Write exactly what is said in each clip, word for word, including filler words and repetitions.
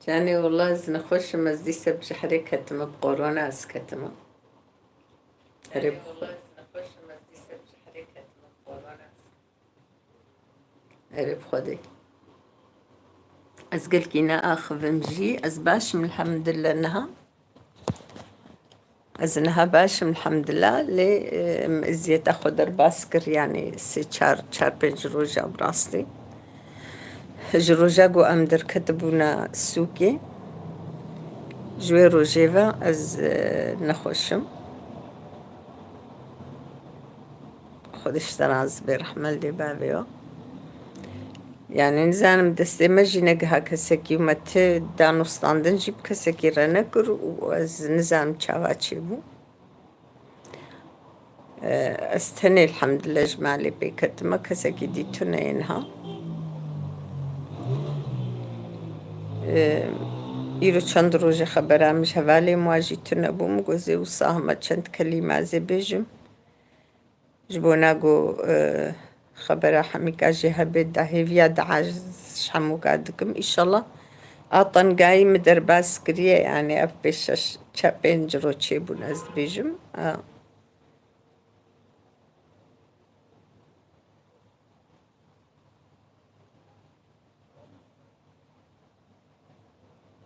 Canê wela ez nexweş im, ez dîsa bi cehrê ketime, bi korona ez ketime. Erê bi Xwe-, erê bi Xwedê. Ez gelkî neaxivim jî, ez baş im elhamdulillah niha. Ez niha baş im, elhamdulillah, lê, e, min eziyeta xwe derbas kir, yanî sê çar, çar pênc roja bi rastî. Ji roja ku em derketibûne sûkê, ji wê rojê ve ez, e, nexweş im. Xwedê ji te razî be, rehme li dê bavê we. Yani nizanim destê me jî negiha kesekî û me ti danûstandin jî bi kesekî re nekir û ez nizanim çawa çêbû. Ee, ez tenê elhamdulillah ji malê pê ketime, kesekî dî tune ye niha. Ee, îro çend rojê xebera min ji hevalê min wa jî tune bû, min got zê wisa hema çend kelîma zê bêjim. Ji bona ku, e, xebera hemîka jê hebe, da hêviya dua ji hemûka dikim. Îşallah a tengayî min derbas kiriye, yani ev pêş şeş, çe-, pênc roj çêbûn, ez dibêjim. E,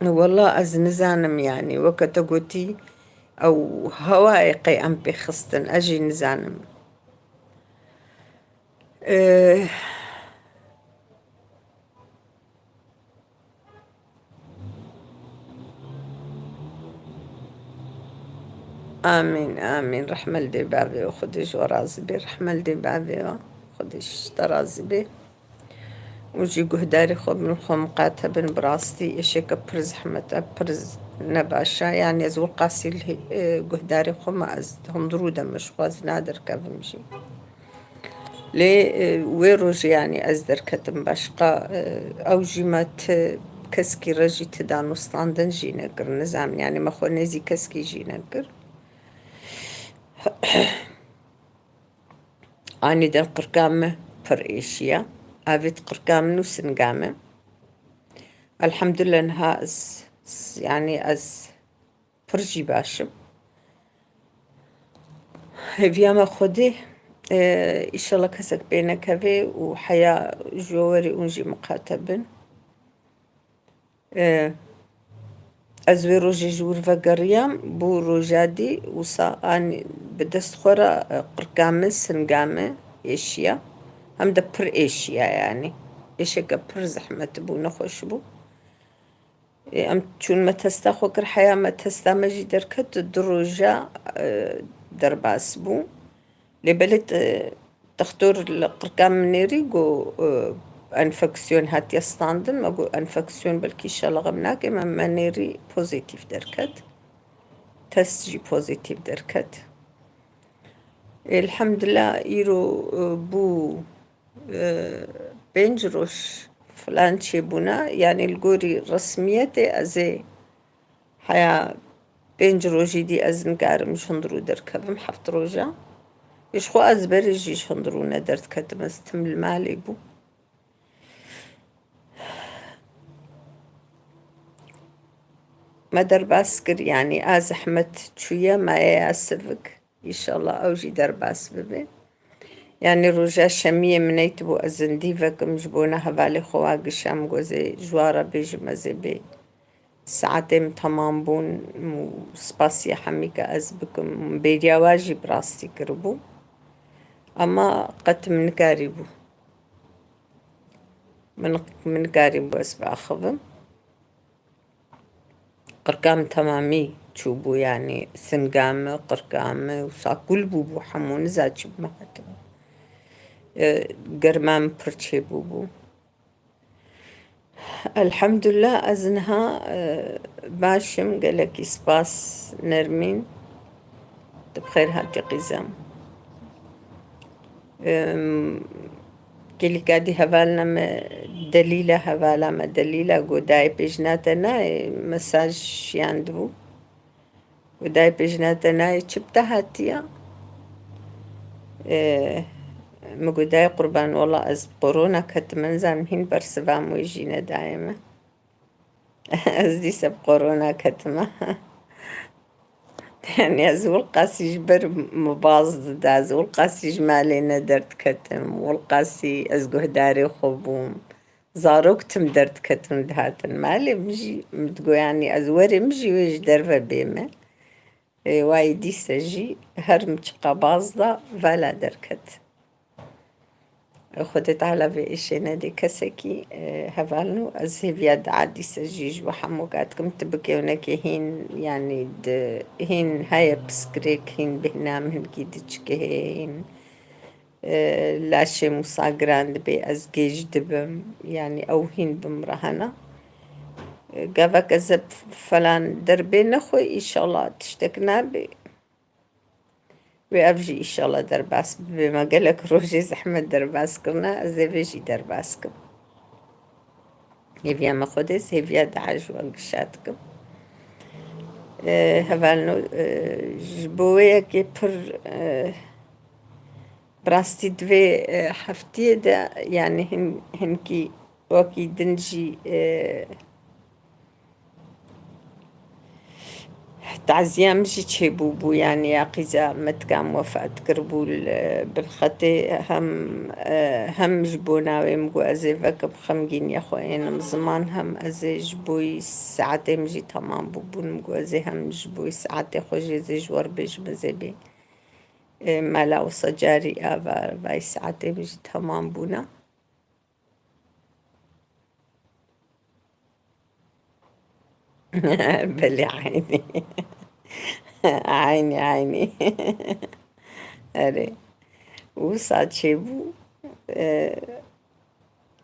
Wela ez nizanim, yanî weke te gotî ew hewayê qey em pê xistin, ez jî nizanim. Eh, Amîn, amîn. Rehme li dê bavê we, Xwedê ji we razî bê. Rehme li dê bavê we, Xwedê ji te razî bê. Û jî guhdarê xwe bin, xwe miqate bin, bi rastî êşeke pir zehmet e, pir z-, nebaş e. Yanî ez wilqasî li hê-, e, guhdarê xwe me, ez hundirû de me ji xwe ez naderkevim jî. Lê, e, wê rojê, yanî ez derketim başqa, e, ew jî me ti keskî re jî ti danûstandin jî nekir, nizanim, yanî me xwe nêzî keskî jî nekir. Anîden qirka min pir êşiya. Avêt qirka min û singa min. Elhamdulillah niha ez, s-, yanî ez pir jî baş im. Hêviya me Xwedê, e, îşallah kesek pê nekeve û heya ji we werê hûn jî miqate bin. E, ez wê rojê ji wir vegeriyam, bû roja dî, wisa anî bi dest xwe re, e, qirka min, singa min êşiya. Hem de pir êşiya yanî. Êşeke pir zehmet bû, nexweş bû. Ê, em çûn me testa xwe kir, heya me testa me jî derket, du roja, e, derbas bû. Lê belê te-, textor li qirka min nêrî got, e, enfeksiyon hatiye standin. Me got, enfeksiyon belkî şela xem nake, me, me nêrî pozîtîf derket. Test jî pozîtîf derket. Elhamdulillah, îro, e, bû, e, pênc roj filan çêbûne, yanî li gorî resmiyetê ez ê heya pênc rojî dî ez nikarim ji hundirû derkevim, heft roja. Ji xwe ez berê jî ji hundirû nederdiketim, ez tim li malê bûm. Me derbas kir, yanî a zehmet çûye, mayeya sivik. Înşallah ew jî derbas bibe. Yanî roja şemiyê min neytibû ez zindî vekim, ji bona hevalê xwe wa gişam, gozê ji wa re bêjim ez ê bê. Saetê min temam bûn û spasiya hemî ke ez bikim. Bêriya wa jî bi rastî kiribû. Ama qet min nikarîbû. Min, min nikarîbû ez biaxivim. Qirka min temamî çûbû, yanî singa min, qirka min, wisa kul bûbû hemû, niza çi bi me hatibû. E, germa min pir çêbûbû. Elhamdulillah, ez niha, e, baş im, gelekî spas Nermîn. Tu bi xêr hatî qîzem. Em, gelîka dî hevalna me Delîla, hevala me Delîla, got dayê pêjna te nayê, mesaj şiyandibû. Got dayê pêjna te nayê, çi bi te hatiye? E, Min got, dayê qurban, wela ez bi korona ketime, nizanim hîn bersiva min wê jî nedayê min. Ez dîsa bi korona ketime. Yani ez wilqasî ji ber min baz dida, ez wilqasî ji malê ne derdiketim, wilqasî ez guhdarê xwe bûm. Zarok tim derdiketin dihatin malê, min jî min digot, yani ez werê min jî wê ji derve bême. Ê, wayî dîse jî her min çiqa baz da, vala derket. Xwedê Teala vê êşê nedê kesekî, e, hevalno, ez hêviya dua dîse jî ji we hemûka dikim, tu bikêwnekê hîn, yanî di, hîn heye piskirêk, hîn bêhna min hingî diçikê heye, hîn, e, laşê Mûsa giran dibê, ez gêj dibim, yanî ew hîn bi min re hene. E, gavek ez ê falan derbê nexwe, înşallah tiştek nabe. Wê ev jî înşallah derbas bibe. Me gelek rojê zehmet derbas kirine, ez ê vê jî derbas kim. Hêviya me Xwedê, hêviya dua ji we gişa dikim. Ee, hevalno, ee, ji bo wê yekê pir, ee, bi rastî di vê, ee, heftiyê de, yani hin-, hinkî wekî din jî, ee, Taziya min jî çêbûbû, yanî ya qîza me dikan wefat kiribû li Bilxetê, hem, e, hem ji bona wê min got ez ê vekim xemgîniya xwe ênim ziman, hem ez ê ji bo wî saetê min jî temam bûbûn, min got ez ê hem ji bo wî saetê xwe jî ez ê ji we re bêjim ez ê bê, e, mala wisa carî ava vay saetê min jî temam bûna. Belê eynî. Eynî, eynî. Erê. Wisa çêbû. E,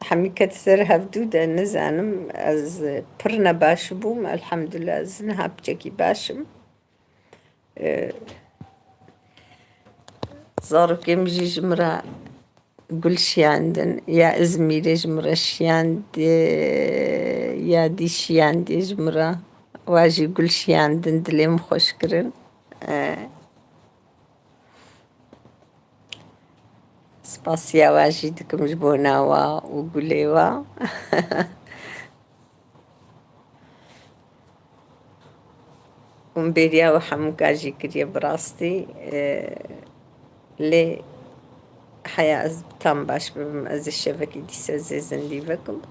hemî ket ser hevdû de nizanim. Ez pir nebaş bûm. Elhamdulillah ez niha piçekî baş im. E, zarokê min jî ji min re gul şiyandin. Ya Izmîrê ji min re şiyand, e, ya dî şiyandiye ji min re. Wa jî gul şiyandin, dilê min xweş kirin. E, spasiya wa jî dikim ji bona wa û gulê wa. Hûn bêriya we hemûka jî kiriye bi rastî. E, lê heya ez tam baş bibim, ez ê şevekî dîse ez ê zindî vekim.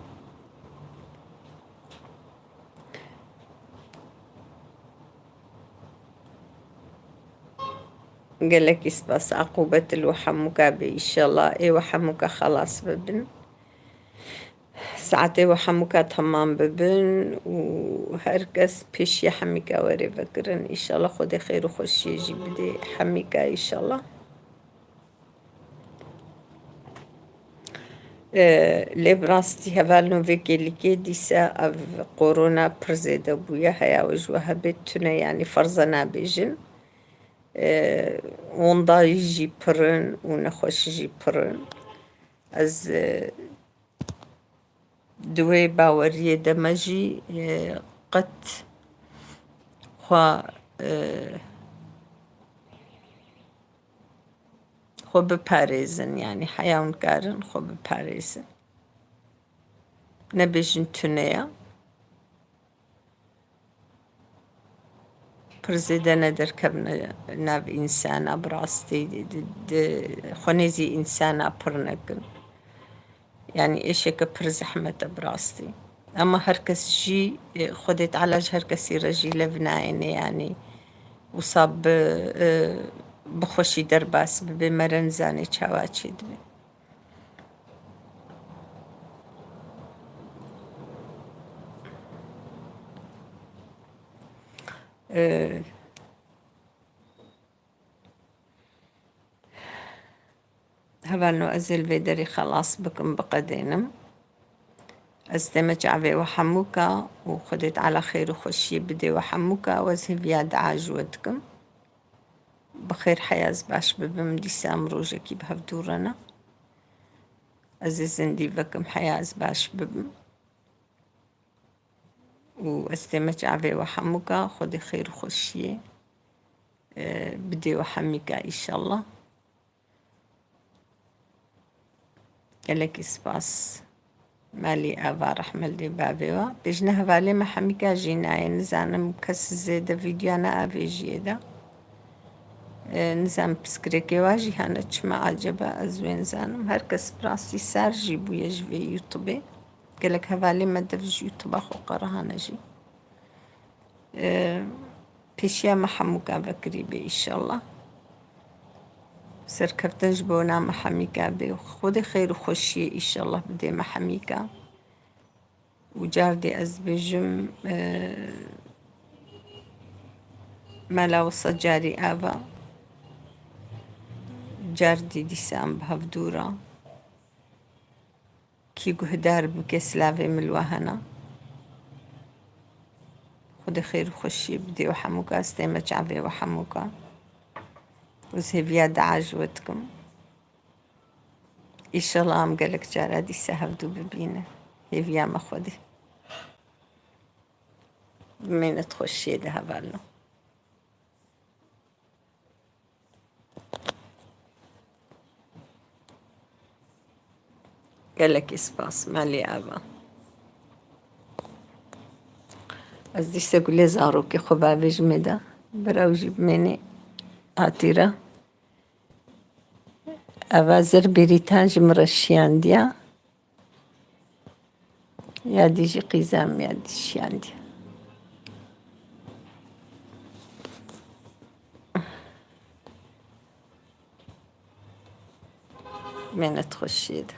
Gelekî spas, aqûbet li we hemûka be înşallah. Ê we hemûka xelas bibin. Saetê we hemûka temam bibin û her kes pêşiya hemîka were vekirin. Înşallah Xwedê xêr û xweşiyê jî bidê hemîka înşallah. E, lê bi rastî hevalno vê kêlîkê dîsa ev korona pir zêde bûye. Heya we ji we hebê tune, yanî ferza nabêjin. E, windayî jî pir in û nexweşî jî pir in. Ez, e, di wê baweriyê de me jî, e, qet xwe, e, xwe biparêzin, yanî heya hûn karin xwe biparêzin. Nebêjin tune ye. Pir zêde nederkevine nav însana, bi rastî di, di, xwe nêzî însana pir nekin. Yanî êşeke pir zehmet e bi rastî. Ema her kes jî, e, Xwedê Teala ji her kesî re jî lev nayêne, yanî wisa bi, e, bi xweşî derbas bibe, me re nizane çawa çêdibe. E, Hevalno, ez ê li vê derê xelas bikim, biqedênim. Ez tême çavê we hemûka û Xwedê Teala xêr û xweşiyê bidê we hemûka û ez hêviya dua ji we dikim. Bi xêr heya ez baş bibim, dîsa em rojekî bi hev dû re ne. Ez ê zindî vekim heya ez baş bibim. Û ez tême çavê we hemûka, Xwedê xêr û xweşiyê, e, bidê we hemîka înşallah. Gelekî spas. Malî Eva, rehmet lê bavê we. Bêjine hevalê me Hemîka jî nayê, nizanim kes zêde vîdyoya neavêjiyê de. E, nizam piskirêkê wa jî hene, çima acaba ez wê nizanim. Her kes bi rastî sar jî bûye ji vê YouTubeê. Gelek hevalê me dev ji YouTube'a xwe qerihane jî. E, pêşiya me hemûka vekirî bê, înşallah. Serkeftin ji bona me hemîka bê. Xwedê xeyr û xweşiyê înşallah bidê me hemîka. Û cardê ez dibêjim, e, mela wisa carî ava, cardî dîsa em bi hev dûr a. Kî guhdar bike, silavê min li we hene. Xwedê xêr û xweşiyê bidê we hemûka, stê me çavê we hemûka. Ez hêviya dua ji we dikim. Îşallah em gelek cara dîsa hevdû bibînin. Hêviya me Xwedê. Bimînit xweşiyê de hevalno. Gelekî spas, Melî Eva. Ez dîse gulê zarokê xwe bavêjimê de. Bira ew jî bimênê hatîra. Eva zir bêrîtan ji min re şiyandiya. Ya dî jî qîza min ya dî şiyandiya. Mênet xweşiyê de.